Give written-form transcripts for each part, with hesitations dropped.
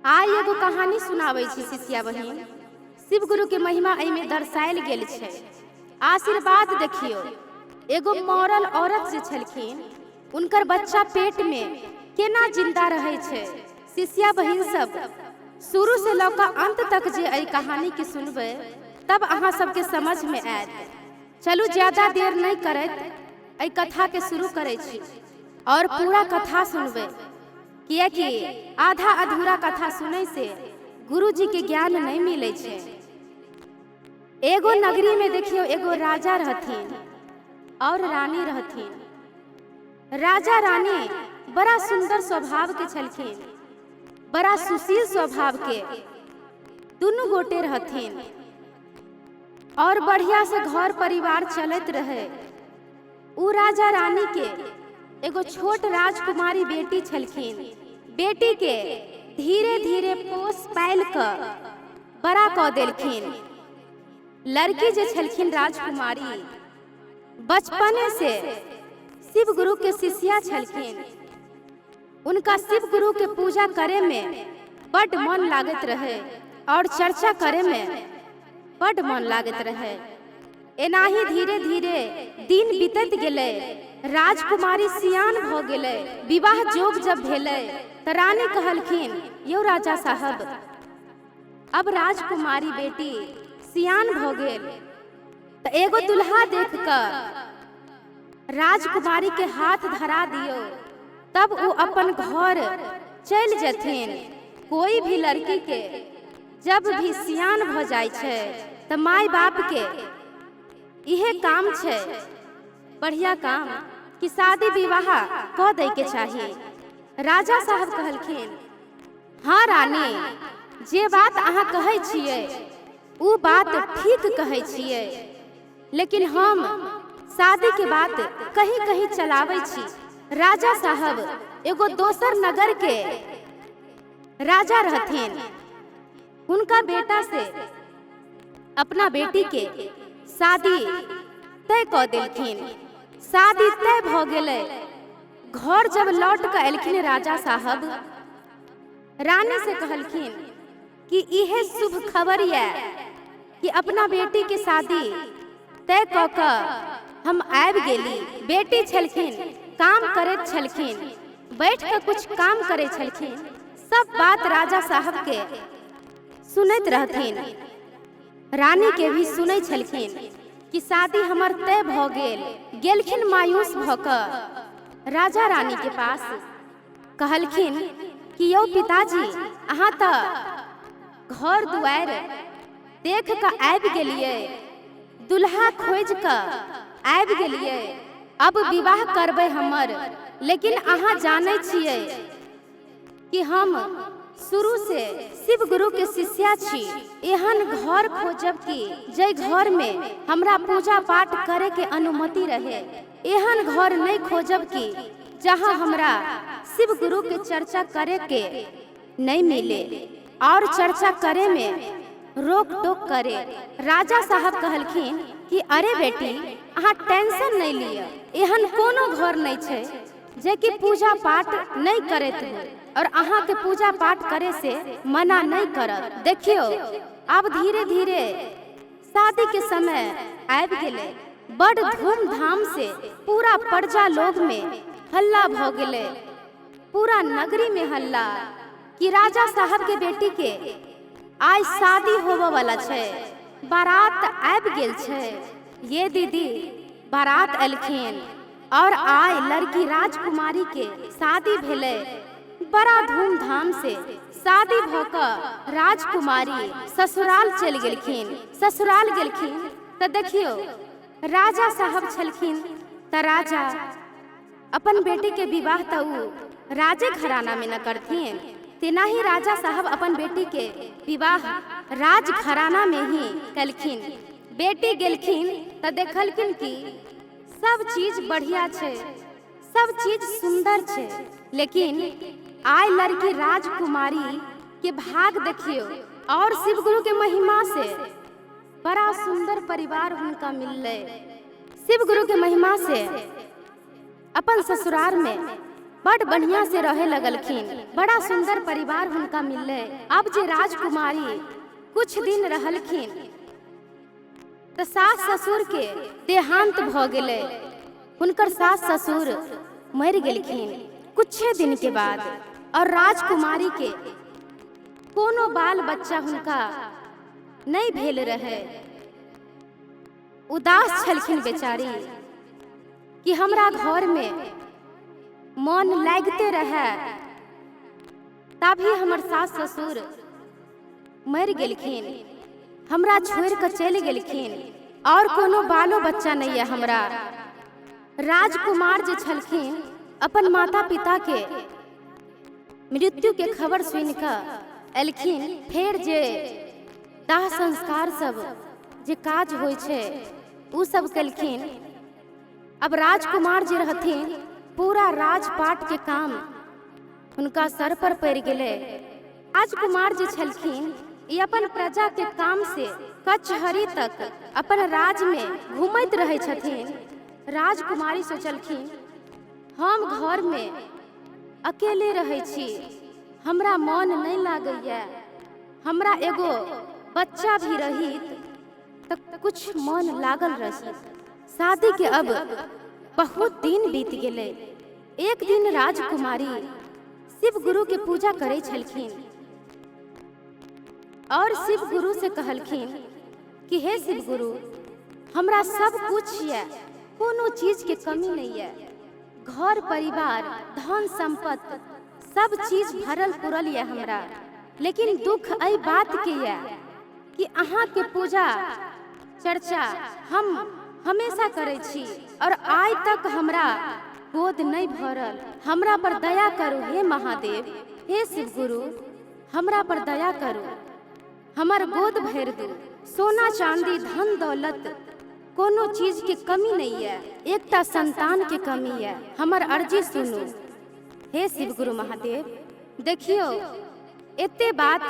आइ एगो कहानी सुनाबै छी शिष्या बहिन। शिव गुरु के महिमा एहिमे दर्शायल गेल छै। आशीर्वाद देखियौ, एगो मरल औरत जे छलखिन उनकर बच्चा पेट में केना जिंदा रहै छै। शिष्या बहिन सब शुरू से लऽ कऽ अंत तक जे एहि कहानी के सुनबै तब अहाँ सबके समझ में आयत। चलू ज्यादा देर नहीं करैत एहि कथा के शुरू करै छी और पूरा कथा सुनबै, कियाकि आधा अधूरा कथा सुनै से गुरुजी के ज्ञान नहीं मिलै छै। एगो नगरी में देखियो एगो राजा रहथिन और रानी रहथिन। राजा रानी बड़ा सुंदर स्वभाव के छलखिन, बड़ा सुशील स्वभाव के दुनू गोटे रहथिन और बढ़िया से घर परिवार चलत रहे। उ राजा रानी के एगो छोट राजकुमारी बेटी छलखिन। बेटी के धीरे धीरे पोस पालि कऽ बड़ा कऽ देलखिन। लड़की जे छलखिन राजकुमारी बचपने से शिव गुरु के शिष्या छलखिन। उनका शिव गुरु के पूजा करे में बड मन लागत रहे और चर्चा करे में बड मन लागत रहे। एनाही धीरे धीरे दिन बीतत गेलै, राजकुमारी सियान भ गेलै। विवाह जोग जब भेलै त रानी कहलखिन, यौ राजा साहब, अब राजकुमारी बेटी सियान भ गेल त एगो दुल्हा देख कऽ राजकुमारी के हाथ धरा दियौ, तब ओ अपन घर चलि जेथिन। कोई भी लड़की के जब भी सियान भ जाइ छै त माय बाप के इहे काम छै, बढ़िया काम, कि शादी विवाह कऽ दै के चाही। राजा साहब कहलखिन, हाँ रानी, जे बात अहाँ कहै छियै उ बात ठीक कहै छियै, लेकिन हम शादी के बात कहीं कहीं चलाबै छी। राजा साहब एगो दोसर नगर के राजा रहथिन। हुनका बेटा से अपना बेटी के शादी तय कऽ देलखिन। शादी तय भऽ गेलै। घर जब लौट कऽ एलखिन राजा साहब, रानी से कहलखिन कि इहे शुभ खबर यऽ कि अपना बेटी के शादी तय कऽ कऽ हम आबि गेली। बेटी छलखिन, काम करैत छलखिन, बैठ कऽ कुछ काम करै छलखिन। सब बात राजा साहब के सुनैत रहथिन, रानी के भी सुनै छलखिन कि शादी हमर तय भऽ गेल। गेलखिन मायूस भऽ कऽ राजा रानी के पास, कहलखिन कि यौ पिताजी, अहाँ तऽ घर दुआरि देख कऽ आबि गेलियै, दुल्हा खोजि कऽ आबि गेलियै, अब विवाह करबै हमर, लेकिन अहाँ जानै छियै कि हम शुरू से शिव गुरु के शिष्या छी। एहन घर खोजब कि जै घर में हमरा पूजा पाठ करे के अनुमति रहे। एहन घर नहीं खोजब कि जहाँ हमरा शिव गुरु के चर्चा करे के नहीं मिले और चर्चा करे में रोक टोक करे। राजा साहब कहलखिन कि अरे बेटी, अहाँ टेंशन नहीं लिअ, एहन कोनो घर नहीं छै जे कि पूजा पाठ नहीं करैत हो और अहाँ के पूजा पाठ करे से मना नहीं करत। देखियो अब धीरे धीरे शादी के समय आबि गेलै। बड़ धूमधाम से पूरा प्रजा लोग में हल्ला भ गेलै, पूरा नगरी में हल्ला कि राजा साहब के बेटी के आइ शादी होबऽ वाला छै, बारात आबि गेल छै। ये दीदी बारात एलखिन और आइ लड़की राजकुमारी के शादी भेलै। बड़ा धूमधाम से शादी भऽ कऽ राजकुमारी ससुराल चलि गेलखिन। ससुराल गेलखिन तऽ देखियौ राजा साहब छलखिन तऽ राजा अपन बेटी के विवाह तऽ उ राजे घराना में न करथिन, तेनाही राजा साहब अपन बेटी के विवाह राज घराना में ही कलखिन। बेटी गेलखिन तऽ देखलखिन कि सब चीज बढ़िया छै, सब चीज सुंदर छै, लेकिन आइ लड़की राजकुमारी के भाग देखियौ और शिव गुरु के महिमा से बड़ा सुंदर परिवार हुनका मिललै। शिव गुरु के महिमा से अपन ससुराल में बड़ बढ़िया से रहे लगलखिन। बड़ा सुंदर परिवार हुनका मिललै। अब जे राजकुमारी कुछ दिन रहलखिन तऽ सास ससुर के देहांत भऽ गेलै। हुनकर सास ससुर मरि गेलखिन कुछे दिन के बाद और राजकुमारी के कोनो बाल बच्चा हुनका नहि भेल रहे। उदास छलखिन बेचारी कि हमरा घर में मन लागिते रहे, तभी हमर सास ससुर मरि गेलखिन, हमरा छोड़ि कऽ चलि गेलखिन और कोनो बालो बच्चा नहीं है हमरा। राजकुमार जे छलखिन अपन माता पिता के मृत्यु के खबर सुनि कऽ एलखिन। फेर जे दाह संस्कार सब जे काज होइ छै उ सब केलखिन। अब राजकुमार जे रहथिन पूरा राजपाट के काम हुनका सर पर पड़ि गेलै। राजकुमार जे छलखिन ई अपन प्रजा के काम से कचहरी तक अपन राज में घूमैत रहै छथिन। राजकुमारी सोचलखिन हम घर में अकेले रहै छी, हमरा मन नहीं लागैया, हमरा एगो बच्चा भी रहित तऽ कुछ मन लागल रहित। शादी के अब बहुत दिन बीत गेलै। एक दिन राजकुमारी शिव गुरु के पूजा करै छलखिन और शिव गुरु से कहलखिन कि हे शिव गुरु, हमरा सब कुछ यऽ, कोनो चीज के कमी नहीं है, घर परिवार धन संपत्ति सब चीज भरल पुरल यऽ हमरा, लेकिन दुख एहि बात के यऽ कि अहाँ के पूजा चर्चा हम हमेशा करै छी और आइ तक हमरा गोद नहीं भरल। हमरा पर दया करू हे महादेव, हे शिव गुरु, हमरा पर दया करू, हमर गोद भरि दू। सोना चांदी धन दौलत कोनो चीज के कमी नहीं है, एकटा संतान के कमी है, हमर अर्जी सुनू हे शिव गुरु महादेव। देखियो एते बात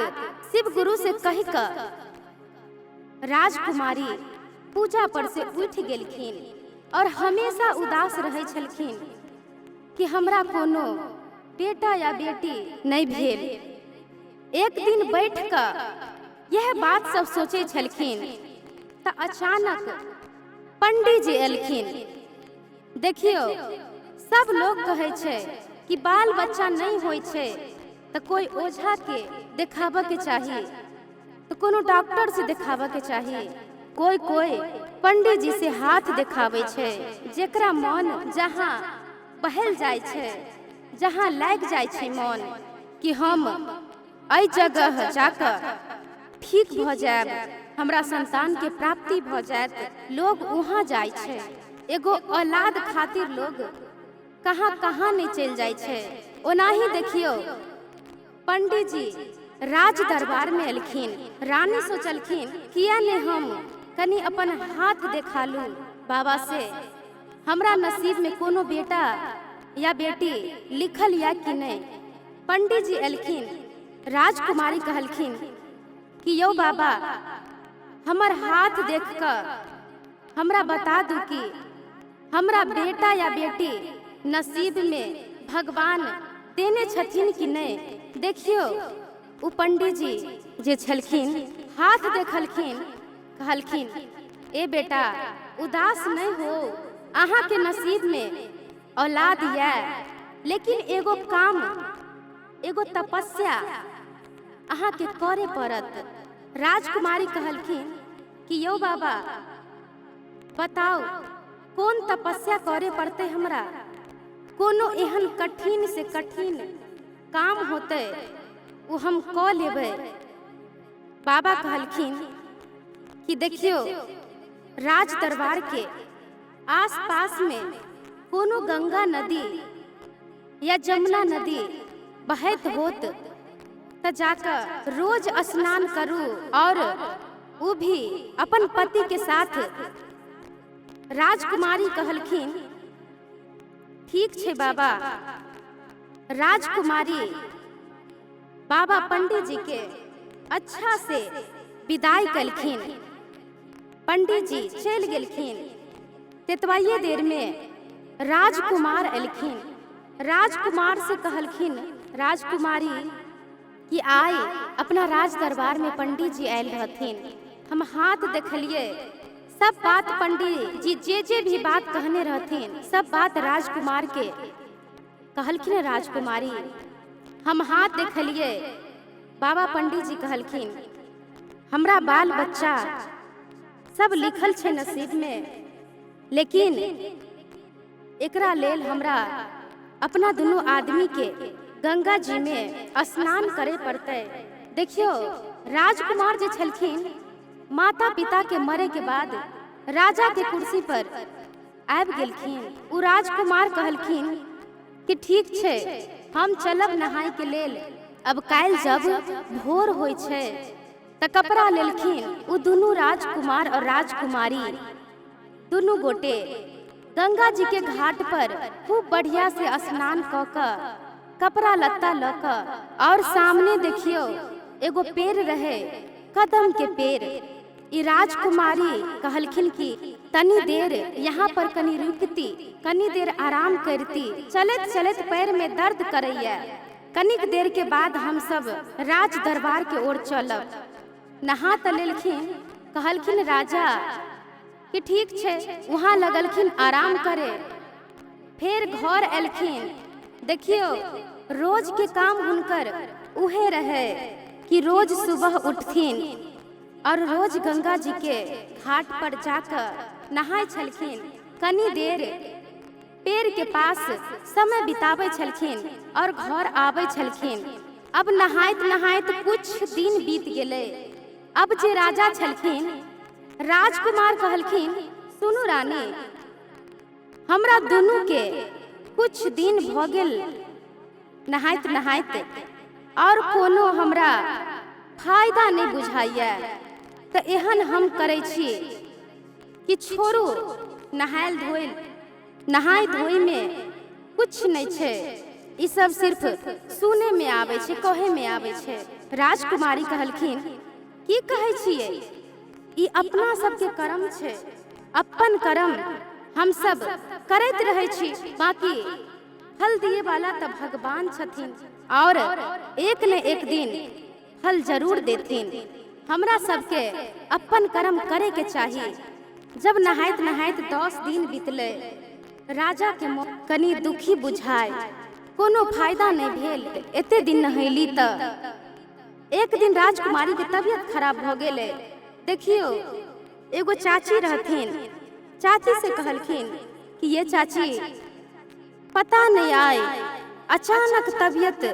शिव गुरु से कहि कऽ राजकुमारी पूजा पर से उठि गेलखिन और हमेशा उदास रहै छलखिन कि हमरा कोनो बेटा या बेटी नहीं भेल। एक दिन बैठ कऽ यह बात सब सोचै छलखिन तऽ अचानक पंडित जी एलखिन। देखियो सब लोग कहै छै कि बाल बच्चा नहीं होइ छै तऽ कोई ओझा के देखाबऽ के चाही, तऽ कोनो डॉक्टर से देखाबऽ के चाही, कोई कोई पंडित जी से हाथ देखाबै छै। जेकरा मन जहाँ बहल जाइ छै, जहाँ लागि जाइ छै मन कि हम एहि जगह जाकऽ ठीक भऽ जायब, हमरा संतान के प्राप्ति भऽ जायत, लोग वहाँ जाइ छै। एगो औलाद खातिर लोग कहाँ कहाँ नहीं चलि जाइ छै। ओनाही देखियौ पंडित जी राज दरबार में एलखिन। रानी सोचलखिन किया ने हम कनि अपन हाथ देखा लू बाबा से, हमरा नसीब में कोनो बेटा या बेटी लिखल या कि नहीं। पंडित जी एलखिन, राजकुमारी कहलखिन कि यौ बाबा, हमर हाथ देख कऽ हमरा बता दू कि हमरा बेटा या बेटी नसीब में भगवान देने छथिन कि नहीं। देखियो उ पंडित जी जे छलखिन हाथ देखलखिन, कहलखिन ए बेटा उदास नहीं हो, अहाँ के नसीब में औलाद यऽ, लेकिन एगो काम एगो तपस्या अहाँ के करे पड़त। राजकुमारी कहलखिन कि यौ बाबा बताओ कौन तपस्या करे पड़तै हमरा, कोनो एहन कठिन से कठिन काम होतै ओ हम कऽ लेबै। बाबा कहलखिन कि देखियो राज दरबार के आस पास में कोनो गंगा नदी या जमुना नदी बहैत होत तऽ जाकऽ रोज स्नान करू और उ भी अपन पति के साथ। राजकुमारी कहलखिन ठीक छै बाबा। राजकुमारी बाबा पंडित जी के अच्छा से विदाई कलखिन। पंडित जी चलि गेलखिन। तेतबाइए देर में राजकुमार एलखिन। राजकुमार से कहलखिन राजकुमारी कि आइ अपना राज दरबार में पंडित जी आयल रहथिन, हम हाथ देखलिए, सब बात पंडित जी जे जे भी बात कहने रहथिन सब बात राजकुमार के कहलखिन। राजकुमारी हम हाथ देखलिए, बाबा पंडित जी कहलखिन हमरा बाल बच्चा सब लिखल छै नसीब में, लेकिन एकरा लेल हमरा अपना दुनू आदमी के गंगा जी में स्नान करे पड़तै। देखियो राजकुमार जे छलखिन माता पिता के मरे के बाद राजा के कुर्सी पर आबि गेलखिन। उ राजकुमार कहलखिन कि ठीक छै, हम चलब नहाय के लेल। अब काल्हि जब भोर होइ छै तऽ कपड़ा लेलखिन उ दुनू राजकुमार और राजकुमारी दुनू गोटे गंगा जी के घाट पर खूब बढ़िया से स्नान कऽ कऽ कपड़ा लत्ता लऽ कऽ, और सामने देखियो एगो पेड़ रहे, कदम के पेड़। ई राजकुमारी कहलखिन कि तनी देर यहाँ पर कनी रुकती, कनी देर आराम करती, चलैत चलैत पैर में दर्द करैया, कनिक देर के बाद हम सब राज दरबार के ओर चलब। नहा तऽ लेलखिन, कहलखिन राजा कि ठीक छै, वहाँ लगलखिन आराम करे। फेर घर एलखिन। देखियो रोज के काम हुनकर उहे रहे कि रोज सुबह उठथिन और रोज गंगा जी के घाट पर जाकर नहाय छलखिन, कनी देर पेड़ के पास समय बिताबै छलखिन और घर आबै छलखिन। अब नहाइत नहाइत कुछ दिन बीत गेलै। अब जे राजा छलखिन, राजकुमार कहलखिन सुनू रानी, हमरा दुनू के कुछ दिन भऽ गेल नहाइत नहाइत और कोनो हमरा फायदा नहि बुझाइया, तऽ एहन हम करै छी कि छोड़ू नहायल धोइल, नहाय धोइमे कुछ नहि छै, ई सब सिर्फ सुनैमे आबै छै, कहैमे आबै छै। राजकुमारी कहलखिन की कहै छियै, ई अपना सबके कर्म छै, अपन कर्म हम सब करैत रहै छी, बाकी फल दिए वाला तऽ भगवान छथिन और एक न एक दिन फल जरूर देथिन। हमरा सबके अपन कर्म करे के चाही। जब नहाइत नहाइत 10 दिन बीतलै, राजा के मोन कनी दुखी बुझाय, कोनो फायदा नहि भेल एते दिन नहैली। तऽ एक दिन राजकुमारी के तबियत खराब भऽ गेलै। देखियो एगो चाची रहथिन, चाची से कहलखिन कि ये चाची पता नहीं आए अचानक तबियत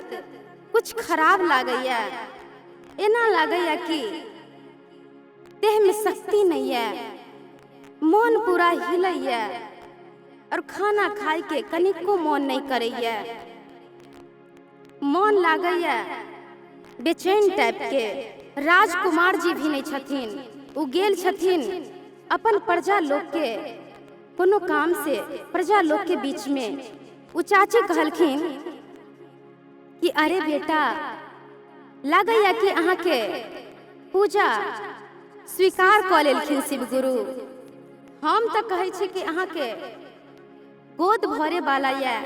कुछ खराब लागैया, एना लागैया कि देह में शक्ति नहीं है, मन पूरा हिलैया और खाना खाय के कनिको मन नहीं करैया, मन लागैया बेचैन टाइप के। राजकुमार जी भी नहीं छथिन, उ गेल छथिन अपन प्रजा लोग के कोनो काम से, प्रजा लोग के बीच में। उ चाची कहलखिन कि अरे बेटा, लागैया कि अहाँ के पूजा स्वीकार कऽ लेलखिन शिव गुरु, हम तऽ कहै छी कि अहाँ के गोद भरे वाला ये,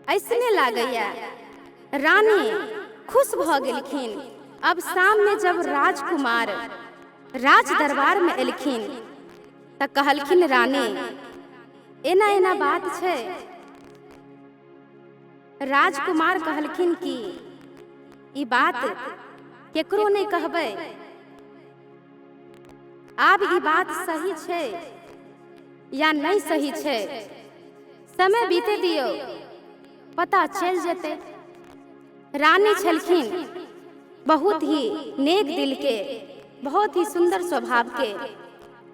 ऐसने लागैया। रानी खुश भऽ गेलखिन। अब शाम में जब राजकुमार राज दरबार में एलखिन तऽ कहलखिन रानी एना एना बात छै। राजकुमार कहलखिन कि ई बात केकरो नहि कहबै, आब ई बात सही छै या नहीं सही छै, समय बीते दियौ पता चलि जेतै। रानी छलखिन बहुत ही नेक दिल के, बहुत ही सुंदर स्वभाव के,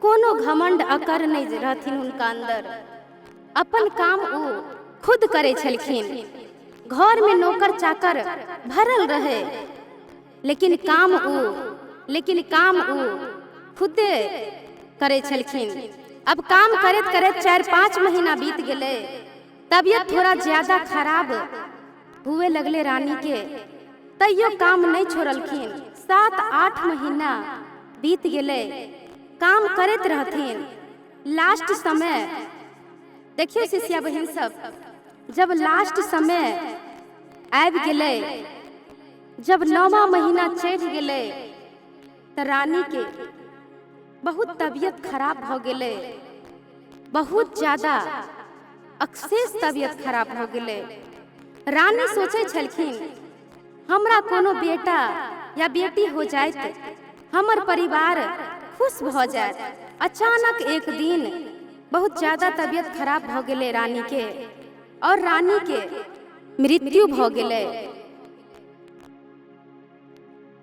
कोनो घमंड अकर नहीं रहथिन हुनका अंदर, अपन काम उ खुद करै छलखिन। घर में नौकर चाकर भरल रहे, लेकिन काम उ खुदे करै छलखिन। अब काम करैत करैत 4-5 महीना बीत गेलै, तबियत थोड़ा ज्यादा खराब हुए लगले रानी के, तैयो काम नहीं छोड़लखिन। 7-8 महीना बीत गेलै, काम करैत रहथिन। लास्ट समय देखियो शिष्या बहिन सब, जब लास्ट समय आबि गेलै, जब 9वां महीना चढ़ि गेलै, तऽ रानीके बहुत तबियत खराब भऽ गेलै। बहुत ज्यादा अक्सेस तबियत खराब भऽ गेलै। रानी सोचै छलखिन, हमरा कोनो बेटा या बेटी हो जाइत, हमर परिवार खुश भऽ जायत। अचानक एक दिन बहुत ज्यादा तबियत खराब भऽ गेलै रानीके और रानीके मृत्यु भऽ गेलै।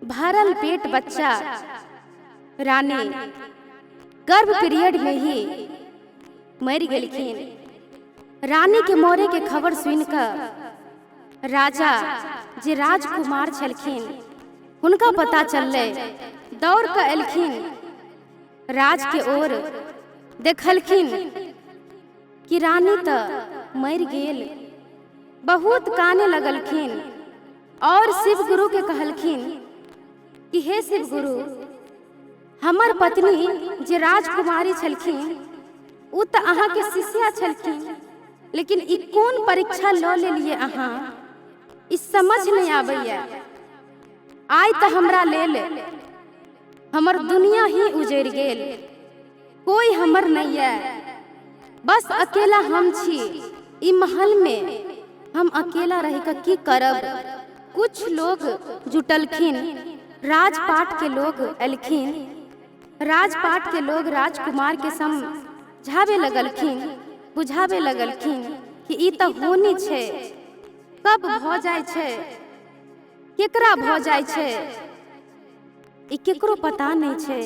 भरल पेट बच्चा रानी गर्भ पीरियड में ही मरि गेलखिन। रानी के मरे के खबर सुनि कऽ राजा जे राजकुमार छलखिन हुनका पता चललै, दौड़ कऽ एलखिन राज के ओर, देखलखिन कि रानी तऽ मरि गेल। बहुत काने लगलखिन और शिव गुरु के कहलखिन कि हे शिव गुरु, हमर पत्नी जे राजकुमारी छलखिन ओ तऽ अहाँके शिष्या छलखिन, लेकिन ई कोन परीक्षा लऽ लेलियै अहाँ, ई समझ नहि आबैया। आइ तऽ हमरा लेल हमर दुनिया ही उजड़ि गेल, कोई हमर नहीं है, बस अकेला हम छी ई महल में, हम अकेला रह कऽ की करब। कुछ लोग जुटलखिन, राजपाट के लोग एलखिन, राजपाट के लोग राजकुमार के समझावे लगलखिन, बुझावे लगलखिन कि ई तऽ होनी छै, कब भऽ जाइ छै, केकरा भऽ जाइ छै, ई केकरो पता नहि छै।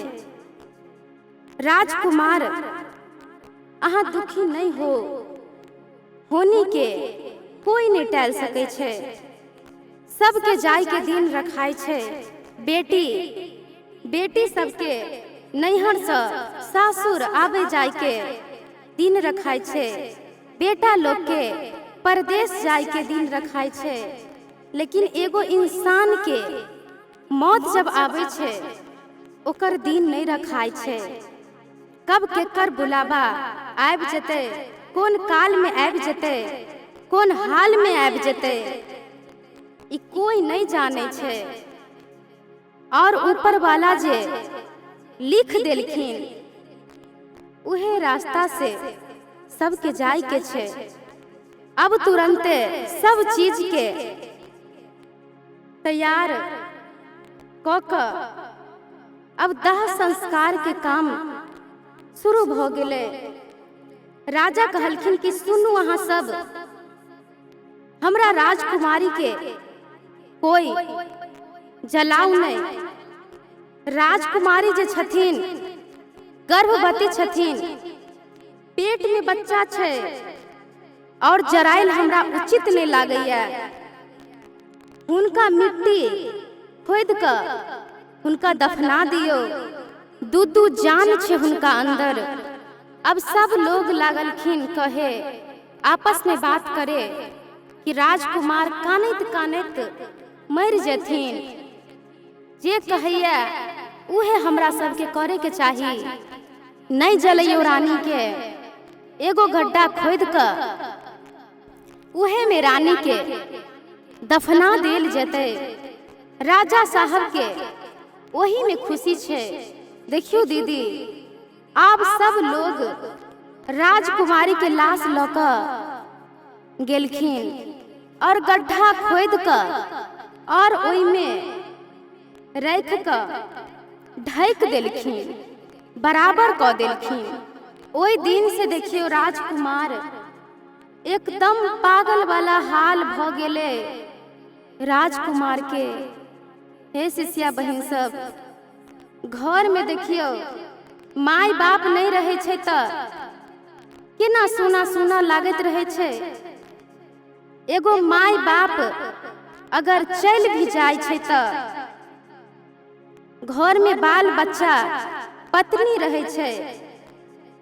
राजकुमार अहाँ दुखी नहीं हो, होनी के कोई नहीं टाल सकै छै, सबके जाय के दिन रखाय छै। बेटी बेटी सबके नैहरसँ सासुर आबे जाय के दिन रखाय छै, बेटा लोग के परदेश जाय के दिन रखाय छै, लेकिन एगो इंसान के मौत जब आबै छै ओकर दिन नहीं रखाय छै। कब केकर बुलावा आबि जेतै, कोन काल में आबि जेतै, कोन हाल में आबि जेतै, ई कोई नहीं जानै छै। और ऊपर वाला जे लिख देलखिन उहे रास्ता से सबके जाय के छै। अब तुरंते सब चीज के तैयार कऽ कऽ अब दाह संस्कार के काम शुरू भऽ गेलै। राजा कहलखिन कि सुनू अहाँ सब, हमरा राजकुमारी के कोई जलाउ नहीं। राजकुमारी जे छथिन गर्भवती छथिन, पेट में बच्चा छै और जराइल हमरा उचित नहीं लागैया। हुनका मिट्टी खोदि कऽ हुनका दफना दियौ, दू दू जान छै हुनका अंदर। अब सब लोग लागलखिन कहे, आपस में बात करे कि राजकुमार कानैत कानैत मरि जेथिन, जे कहैया उहे हमरा सबके करे के चाही। नहीं जलैयो रानी के, एगो गड्ढा खोदि कऽ उहे में रानी के दफना देल जेतै। राजा साहब के ओही में खुशी छै। देखियो दीदी, आब सब लोग राजकुमारी के लाश लऽ कऽ गेलखिन और गड्ढा खोदि कऽ और ओहिमे राखि कऽ ढकि देलखिन, बराबर कऽ देलखिन। ओहि दिन से देखियौ राजकुमार एकदम पागल वाला हाल भऽ गेलै राजकुमार के। हे शिष्या बहिन सब, घर में देखियौ माय बाप नहीं रहै छै तऽ केना सूना सूना लागैत रहै छै। एगो माय बाप अगर चलि भी जाइ छै तऽ घर में बाल बच्चा पत्नी रहै छै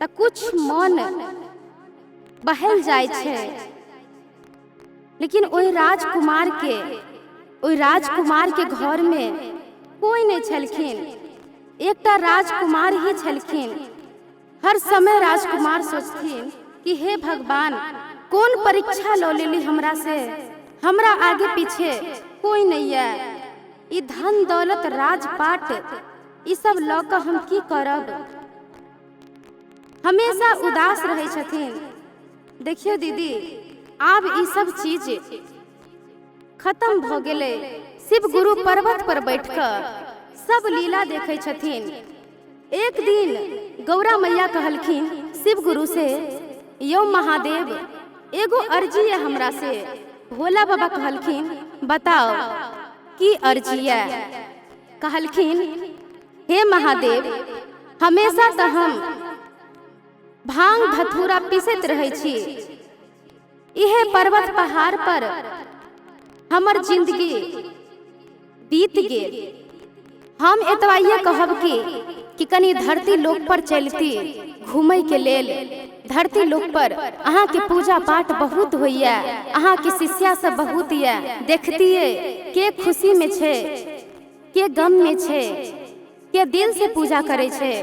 तऽ कुछ मन बहल जाइ छै। लेकिन ओहि राजकुमार के घर में कोई नहीं छलखिन, एकटा राजकुमार ही छलखिन। हर समय राजकुमार सोचथिन कि हे भगवान, कोन परीक्षा लऽ लेली हमरा से, हमरा आगे पीछे कोई नहीं है। ई धन दौलत राजपाट ई सब लऽ कऽ हम की करब। हमेशा उदास रहै छथिन। देखियौ दीदी, आब ई सब चीज खत्म भऽ गेलै। शिव गुरु पर्वत पर बैठ कऽ सब लीला देखै छथिन। एक दिन गौरा मैया कहलखिन शिव गुरु से, यौ महादेव, एगो अर्जी है हमरा से। भोला बाबा कहलखिन, बताओ की अर्जी है। कहलखिन, हे महादेव, हमेशा तऽ हम भांग धतूरा पीसैत रहै छी, इहे पर्वत पहाड़ पर हमर जिंदगी बीत गेल। हम एतबा ये कहब कि कनि धरती लोक पर चलती घूमय के लेल। धरती लोक पर अहाँके पूजा पाठ बहुत होइए, अहाँके शिष्या सब बहुत यऽ, देखतियै के खुशी में छै, के गम में छै, के दिल से पूजा करै छै,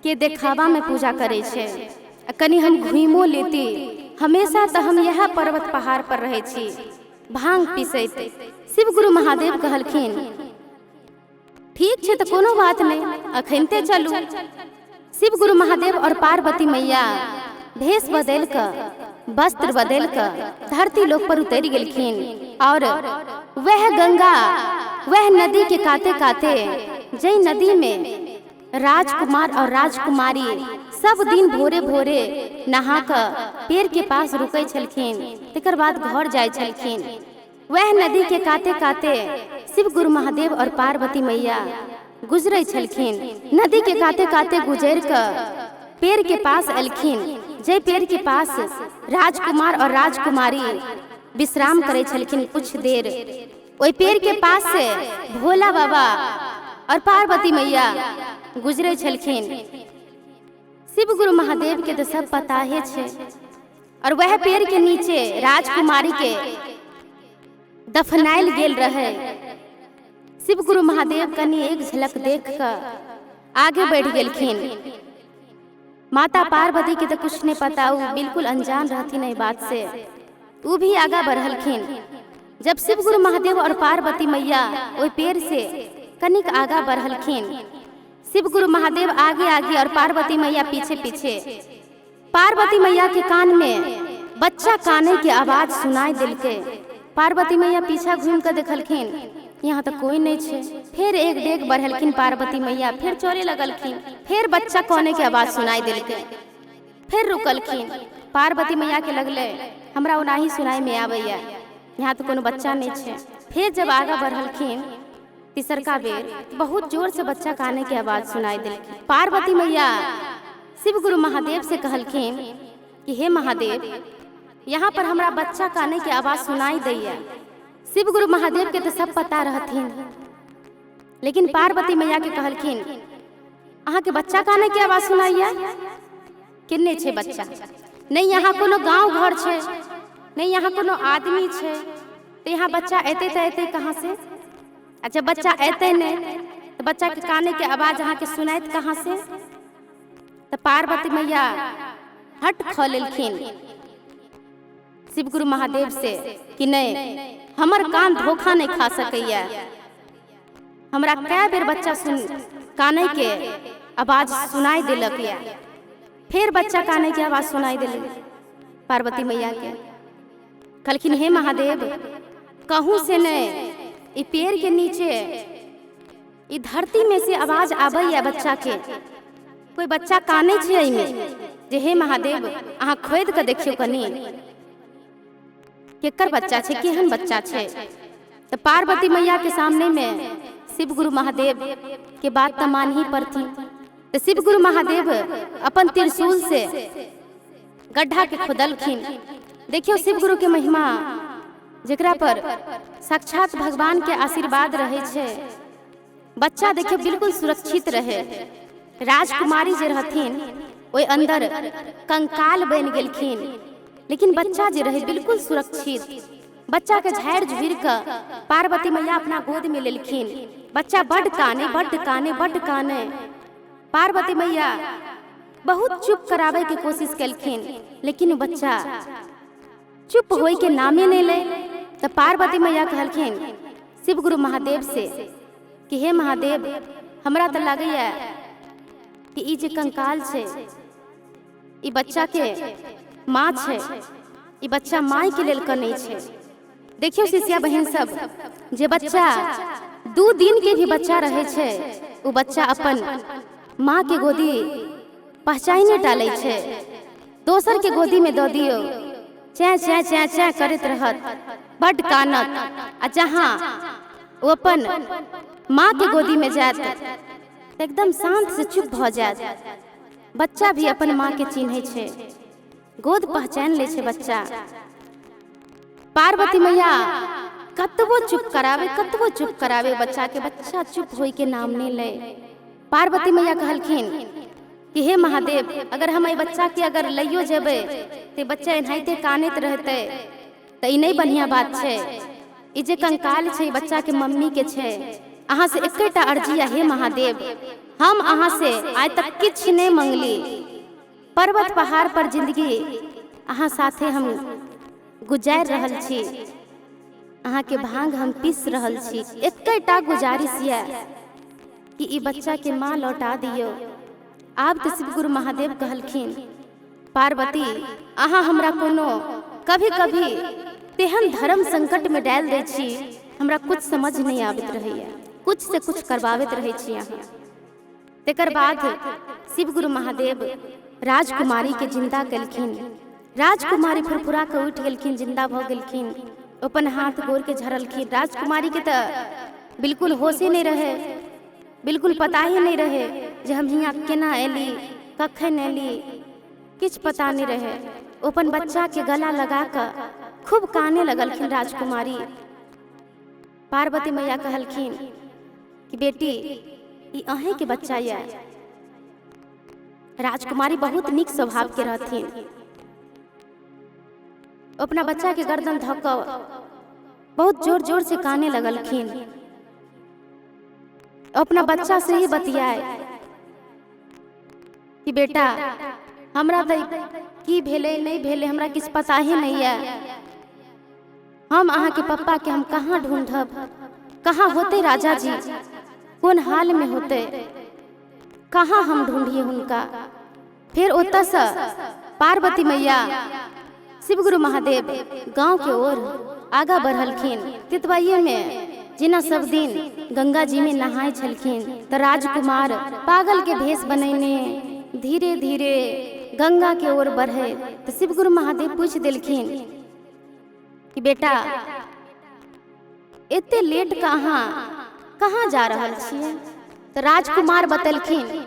के देखावा में पूजा करै छै। आ कनि हम घुमियो लेती। हमेशा तऽ हम इएह पर्वत पहाड़ पर रहै छी भांग पीसैत। शिव गुरु महादेव कहलखिन, ठीक छै तऽ कोनो बात नहि, अखनते चलू। शिव गुरु महादेव और पार्वती मैया भेष बदलि कऽ, वस्त्र बदलि कऽ धरती लोक पर उतरि गेलखिन और वह गंगा, वह नदी के काते काते, जै नदी में राजकुमार और राजकुमारी सब दिन भोरे भोरे नहा कऽ पेड़ के पास रुकै छलखिन, तकर बाद घर जाइ छलखिन, वह नदी के काते काते शिव गुरु महादेव और पार्वती मैया गुजरै छलखिन। नदी के काते काते गुजरि कऽ पेड़ के पास एलखिन, जै पेड़ के पास राजकुमार और राजकुमारी विश्राम करै छलखिन कुछ देर। ओहि पेड़ के पास से भोला बाबा और पार्वती मैया गुजरै छलखिन। शिव गुरु महादेव के तो सब पता है छै। और वह पेड़ के नीचे राजकुमारी के दफनायल गेल रहे। शिव गुरु महादेव कनि एक झलक देख कऽ आगे बढ़ि गेलखिन। माता पार्वती के तो कुछ नहीं पता, वो बिल्कुल अनजान रहथिन एहि बात से। उ भी आगा बढ़लखिन। जब शिव गुरु महादेव और पार्वती मैया ओहि पेड़ से कनिक आगा बढ़लखिन, शिव गुरु महादेव आगे आगे और पार्वती मैया पीछे पीछे। पार्वती मैया के कान में बच्चा काने के आवाज सुनाई देलकै। पार्वती मैया पीछा घूम के देखलखिन, यहाँ तो कोई नहीं छे। फिर एक डेग बढ़लखिन पार्वती मैया, फिर चले लगलखिन, फिर बच्चा काने के आवाज सुनाई देलकै, फिर रुकलखिन। पार्वती मैया के लगले हमरा ओनाही सुनाई में आबैया, यहाँ तो कोनो बच्चा नहीं छे। फिर जब आगा बढ़लखिन तीसरका बेर, बहुत जोर से बच्चा काने के आवाज सुनाई देलखिन। पार्वती मैया शिव गुरु महादेव से कहलखिन कि हे महादेव, यहाँ पर हमरा बच्चा काने के आवाज सुनाई दैया। शिव गुरु महादेव के तो सब पता रहथिन, लेकिन पार्वती मैया के कहलखिन, अहाँके बच्चा काने के आवाज सुनाइया, केने छै बच्चा? नहीं यहाँ कोनो गाँव घर छै, नहीं यहाँ कोनो आदमी छै, तो यहाँ बच्चा एतै तऽ एतै कहाँ से? अच्छा बच्चा एतै नहीं तो बच्चा के काने के आवाज अहाँके सुनाइत कहाँ से? तो पार्वती मैया हट खा लेलखिन शिव गुरु महादेव से कि नहीं, हमर कान धोखा नहीं खा सकैया, हमरा कै बेर बच्चा सुन काने के आवाज सुनाई देलक या। फिर बच्चा काने के आवाज सुनाई देलक पार्वती मैया के। कहलखिन, हे महादेव, कहूँ से नहीं, ई पेड़ के नीचे ई धरती में से आवाज आबैया बच्चा के, कोई बच्चा काने छै एहिमे, जे हे महादेव अहाँ खोदि कऽ देखियौ कनि केकर बच्चा छै, केहन बच्चा छै। तो पार्वती मैया के सामने में शिव गुरु महादेव के बात तो मान ही पड़थिन। तो शिव गुरु महादेव अपन त्रिशूल से गड्ढा के खोदलखिन। देखियो शिव गुरु के महिमा, जेकरा पर साक्षात भगवान के आशीर्वाद रहे छै, बच्चा देखियो बिल्कुल सुरक्षित रहे। राजकुमारी जे रहथिन ओहि अंदर कंकाल बनि गेलखिन, लेकिन बच्चा जे रहे बिल्कुल सुरक्षित। बच्चा के झाड़ि झुड़ि कऽ पार्वती मैया अपना गोद में लेलखिन। बच्चा बड्ड काने, बड्ड काने, बड्ड काने। पार्वती मैया बहुत चुप कराबै के कोशिश केलखिन, लेकिन बच्चा चुप होय के नामे नहीं ले। तो पार्वती मैया कहलखिन शिव गुरु महादेव से कि हे महादेव, हमरा तो लागैया कि ई जे कंकाल छै ई बच्चा के माँ छै, ई बच्चा माय के लेल कनै छै। देखियो शिष्या बहन सब, जे बच्चा 2 दिन के भी बच्चा रहे छै ओ बच्चा अपन माँ के गोदी पहचाने डालै छै, दोसर के गोदी में दऽ दियौ चै चै चै चै करैत रहत, बड्ड कानत। आ जहाँ ओ अपन माँ के गोदी में जायत तऽ एकदम शांत से चुप भऽ जायत। बच्चा भी अपन माँ के चिन्है छै, गोद पहचान लै छै बच्चा। पार्वती मैया कतबो चुप करावे, कतबो चुप करावे बच्चा के, बच्चा चुप होय के नाम नहीं ले। पार्वती मैया कहलखिन कि हे महादेव, अगर हम एहि बच्चा के अगर लइयो जेबै तऽ बच्चा एनाहिते कानैत रहतै तऽ ई नहीं बढ़िया बात छै। ई जे कंकाल छै बच्चा के मम्मी के छै। अहाँ से एकेटा अर्जी है हे महादेव, हम अहाँ से आइ तक किछु नहीं मंगली, पर्वत पहाड़ पर जिंदगी अहाँ साथे हम गुजारि रहल छी, अहाँ के भांग हम पीस रहल छी, एकेटा गुजारिश यऽ कि ई बच्चा के माँ लौटा दियौ। आब तऽ शिव गुरु महादेव कहलखिन पार्वती, अहाँ हमरा कोनो कभी कभी तेहन धर्म संकट में डालि दै छी, हमरा कुछ समझ नहीं आबैत रहैया, कुछ से कुछ करवाबैत रहै छी अहाँ। तकर बाद शिव गुरु महादेव राजकुमारी के जिंदा केलखिन। राजकुमारी फुरफुरा के उठि गेलखिन, जिंदा भऽ गेलखिन, अपन हाथ गोर के झरलखिन। राजकुमारी के तऽ बिल्कुल होशे नहीं रहे, बिल्कुल पता ही नहीं रहे जे हम हियाँ केना एली, कखन एली, किछु पता नहीं रहे। अपन बच्चा के गला लगा कऽ खूब काने लगलखिन राजकुमारी। पार्वती मैया कहलखिन कि बेटी, ई अहें के बच्चा यऽ। राजकुमारी बहुत नीक स्वभाव के रहथिन, अपना बच्चा के गर्दन धऽ कऽ बहुत जोर जोर से काने लगलखिन। अपना बच्चा से ही बतियाए कि बेटा, हमरा तऽ की भेलै नहीं भेलै हमरा किछु पता ही नहीं है, हम अहाँ के पप्पा के हम कहाँ ढूंढब, कहाँ होते राजा जी, कोन हाल में होते, कहाँ हम ढूंढिए हुनका। फिर ओतऽसँ पार्वती मैया शिव गुरु महादेव गाँव के ओर आगा बढ़लखिन। तितवाइये में जेना सब दिन गंगा जी में नहाय छलखिन तऽ राजकुमार पागल के भेष बनैने धीरे धीरे गंगा के ओर बढ़े। तऽ शिव गुरु महादेव पूछि देलखिन कि बेटा, एते लेट कहाँ कहाँ जा रहल छियै? तऽ राजकुमार बतेलखिन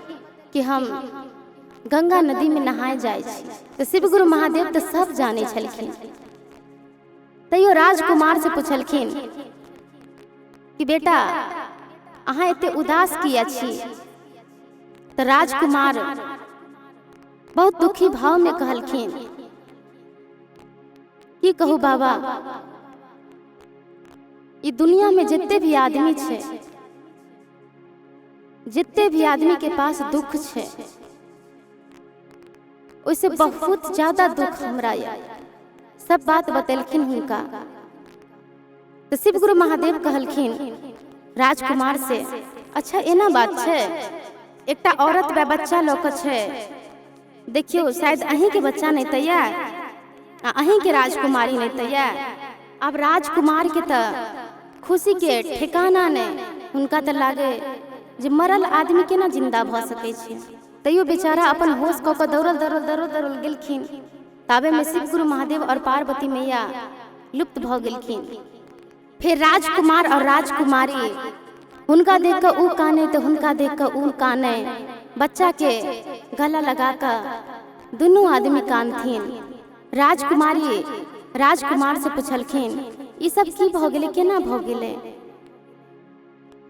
कि हम गंगा नदी में नहाय जाइ छी। तऽ शिव गुरु महादेव तऽ सब जानै छलखिन, तैयो राजकुमार से पुछलखिन कि बेटा, अहाँ एते उदास किया छी? तऽ राजकुमार बहुत दुखी भाव में कहलखिन, की कहू बाबा, ई दुनिया में जितने भी आदमी छै, जितने भी आदमी के पास दुख छै, ओहिसे बहुत ज्यादा दुख हमरा यऽ। सब बात बतेलखिन हुनका। तऽ शिव गुरु महादेव कहलखिन राजकुमार से, अच्छा एना बात छै, एकटा औरत बा बच्चा लऽ कऽ छै, देखियौ शायद अहीं के बच्चा नहीं तऽ यऽ आ अहीं के राजकुमारी नहीं तऽ यऽ। आब राजकुमार के तऽ खुशी के ठिकाना नहीं, हुनका तऽ लागे जे मरल आदमी केना जिंदा भऽ सकै छै। तैयो बेचारा अपन होश कऽ कऽ दौड़ल दौड़ल दौड़ल दौड़ल गेलखिन। ताबे में शिव गुरु महादेव और पार्वती मैया लुप्त भऽ गेलखिन। फिर राजकुमार और राजकुमारी हुनका देख कऽ ऊ काने तऽ हुनका देख कऽ ऊ काने, बच्चा के गला लगा कऽ दुनू आदमी कानथिन। राजकुमारी राजकुमार से पुछलखिन, ई सब की भऽ गेलै, केना भऽ गेलै,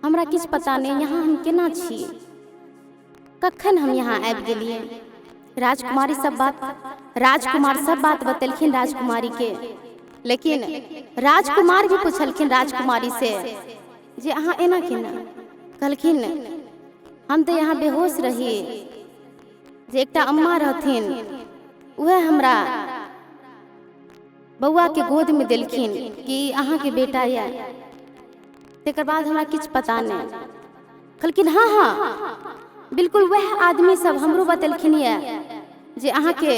हमरा किछु पता नहीं, यहाँ हम केना छी, कखन हम यहाँ आबि गेलियै। राजकुमारी सब बात राजकुमार सब बात बतेलखिन राजकुमारी के। लेकिन राजकुमार भी पुछलखिन राजकुमारी से जे अहाँ एना केना? कहलखिन हम तऽ यहाँ बेहोश रही, जे एकटा अम्मा रहथिन उएह हमरा बौआ के गोद में देलखिन कि अहाँके बेटा यऽ। तकर बाद हमरा किछु पता नहि। कहलखिन हाँ हाँ बिल्कुल वएह आदमी सब हमरो बतेलखिन यऽ जे अहाँके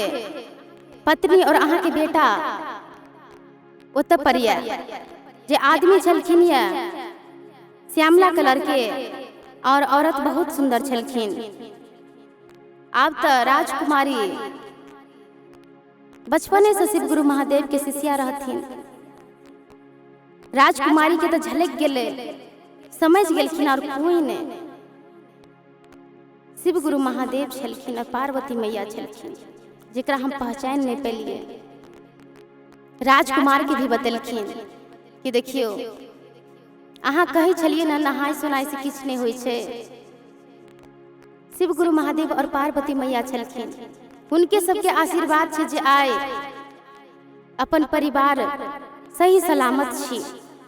पत्नी और अहाँके बेटा ओतऽ पर यऽ। जे आदमी छलखिन यऽ श्यामला कलर के और औरत बहुत सुंदर छलखिन। आब तऽ राजकुमारी बचपने से शिव गुरु महादेव के शिष्या रहथिन। राजकुमारी के तऽ झलक गेलै, समझ गेलखिन और कोई नहीं। शिव गुरु महादेव छलखिन और पार्वती मैया छलखिन, जेकरा हम पहचान नहीं पेलिए। राजकुमार के भी बतेलखिन कि देखियो अहाँ कहै छलियै ने नहाय सोनाय से किछु नहीं होइ छै। शिव गुरु महादेव और पार्वती मैया छलखिन, हुनके सबके आशीर्वाद छै जे आइ अपन परिवार सही सलामत छी।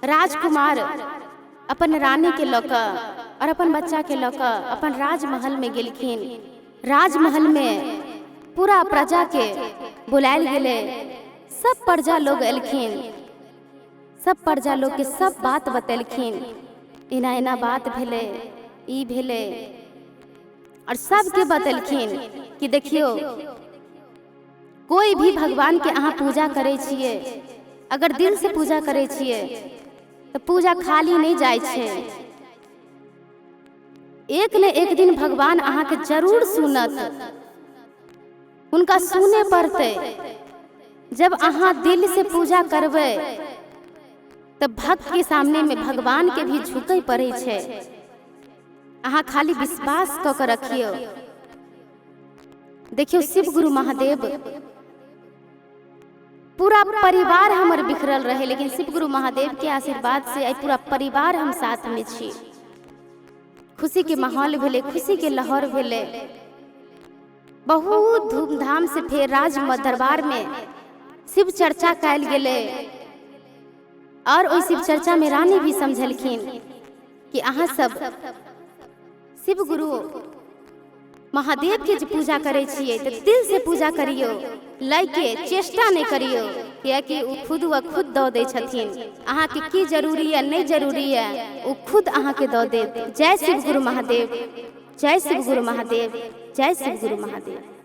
राजकुमार अपन रानी के लऽ कऽ और अपन बच्चा के लऽ कऽ अपन राजमहल में गेलखिन। राजमहल में पूरा प्रजा के बुलायल गेलै, सब प्रजा लोग एलखिन, सब प्रजा लोग के सब बात बतेलखिन, एना एना बात भेलै, ई भेलै, और सबके बतेलखिन कि देखियो कोई भी भगवान के अहाँ पूजा करै छियै, अगर दिल से पूजा करै छियै तऽ पूजा खाली नहीं जाइ छै। एक ने एक दिन भगवान अहाँके जरूर सुनत, हुनका सुने पड़तै। जब अहाँ दिल से पूजा करबै तऽ भक्त के सामने में भगवान के भी झुकै पड़ै छै। अहाँ खाली विश्वास कऽ के रखियौ। देखियौ शिव गुरु महादेव पूरा परिवार हमर बिखरल रहे, लेकिन शिव गुरु महादेव के आशीर्वाद से आइ पूरा परिवार हम साथ में छी। खुशी के माहौल भेलै, खुशी के लहर भेलै। बहुत धूमधाम से फेर राज दरबार में शिव चर्चा कयल गेलै और ओहि शिव चर्चा में रानी भी समझलखिन कि अहाँ सब शिव गुरु महादेव के जे पूजा करै छियै तऽ दिल से पूजा करियौ, लैके चेष्टा नहीं करियौ, कियाकि ओ खुद व खुद दऽ दै छथिन। अहाँके की जरूरी है नहीं जरूरी है ओ खुद अहाँके दऽ देत। जय शिव गुरु महादेव, जय शिव गुरु महादेव, जय शिव गुरु महादेव।